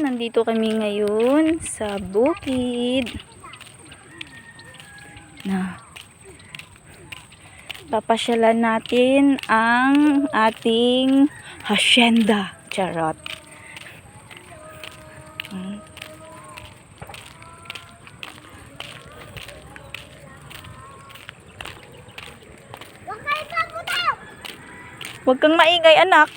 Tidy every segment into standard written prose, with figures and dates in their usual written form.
nandito kami ngayon sa bukid. Papasyalan natin ang ating hacienda. Charot. Huwag kang maingay, anak.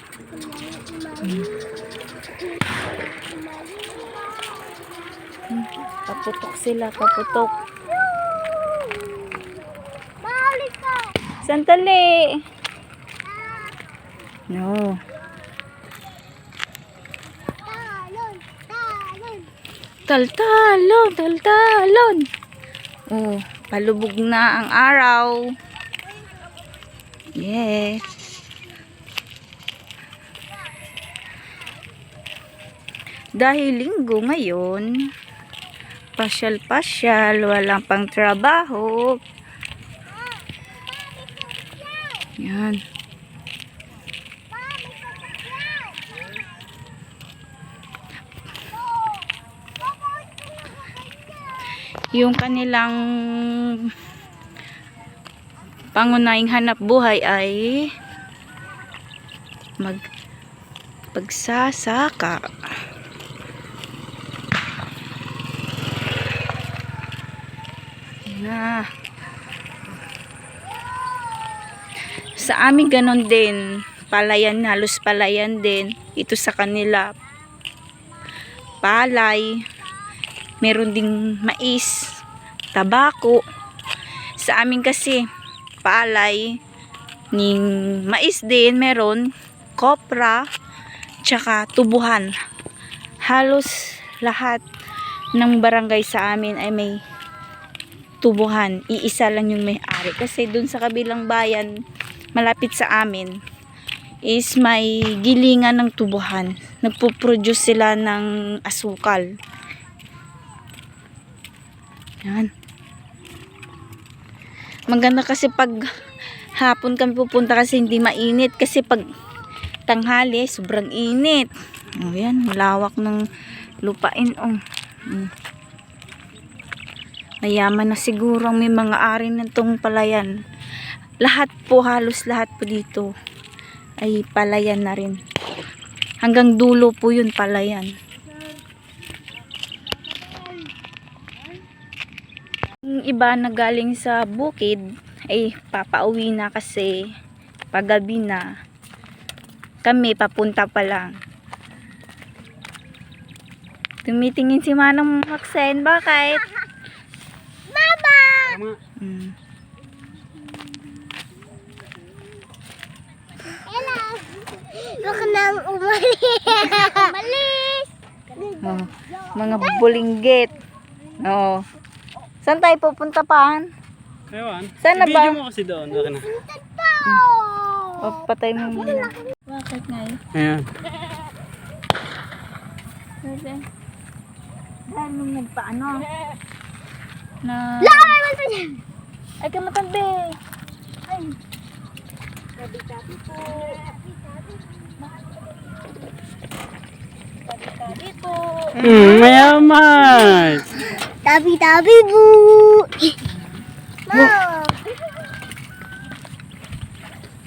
Paputok sila, paputok. Sandali. No. Taltalon, taltalon. Oh, palubog na ang araw. Yes. Dahil linggo ngayon, pasyal-pasyal, walang pang trabaho. Yan. Yung kanilang pangunahing hanap buhay ay pagsasaka. Na. Sa amin ganon din, palayan, halos palayan din. Ito sa kanila palay, meron ding mais, tabako. Sa amin kasi palay, ning mais din meron, kopra, tsaka tubuhan. Halos lahat ng barangay sa amin ay may tubuhan. Iisa lang yung may-ari kasi dun sa kabilang bayan malapit sa amin is may gilingan ng tubuhan. Nagpo-produce sila ng asukal. Yan. Maganda kasi pag hapon kami pupunta kasi hindi mainit. Kasi pag tanghali sobrang init. O yan, lawak ng lupain. Oh. Mayaman na siguro may mga ari na itong palayan. Lahat po, halos lahat po dito ay palayan na rin. Hanggang dulo po yun palayan. Yung iba na galing sa bukid ay papauwi na kasi paggabi na. Kami papunta pa lang. Tumitingin si Manang Maxen, bakit? Mama! Hello! Baka nang umalis. Umalis! Oh, mga bulinggit. Oh. Saan tayo pupunta pa? Ewan. Saan na ba? Video mo kasi doon. Baka na. Oh, patay mo muna. Bakit ngayon? Ayan. Dahil nung nagpaano na ay kamatabi. Ay tabi-tabi po. Tabi-tabi po. Mayaman. Tabi-tabi po. Mom.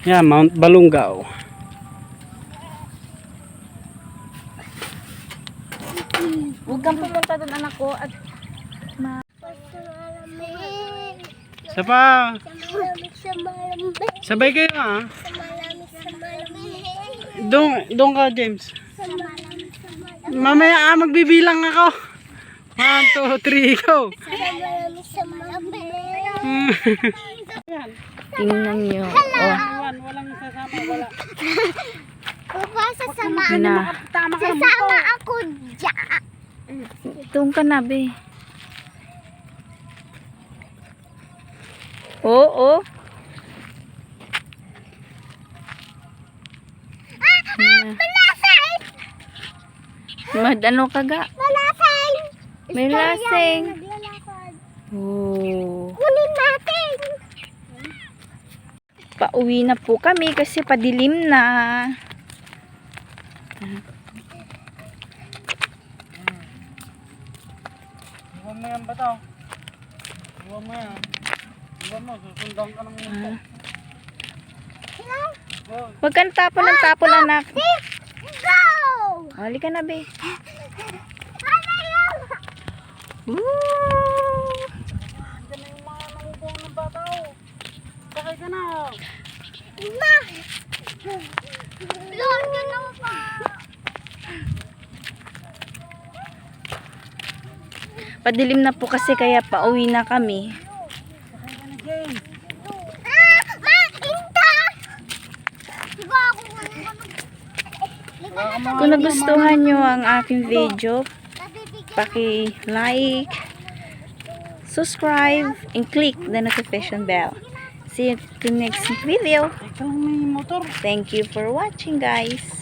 Yan, Mount Balungaw. Huwag kang pumunta doon, anak ko, at Isa pa. Sa malamig. Sabay kayo ah. Sa malamig. Doon ka, James. Sa malamig. Mamaya magbibilang ako. 1, 2, 3, go. Sa malamig. tingnan nyo. Oh, Walang sasama, wala. Papa, sasama. na. Sasama ako dyan. Doon ka na, be. Oo. Malasay! Ano ka ga? Malasay! May lasing. Naglalakad. Oh. Kunin natin. Pauwi na po kami kasi padilim na. mo yan ba to? Iwan mo yan. Iwan mo, susundan ka ng multo. Go. Huwag kang tapon ng tapon, anak. Go! Halika na, be. Ayaw! Woo! Diyan na yung mga nangubuang ng bata oh. Sakay ka na. Ma! Lord, ganun pa! Padilim na po kasi kaya pauwi na kami. Sakay ka na, James. Ma! Inta! Diba ako Kung nagustuhan nyo ang aking video, nabibigyan paki-like, subscribe, and click the notification bell. See you to next video. Ikaw may motor. Thank you for watching, guys.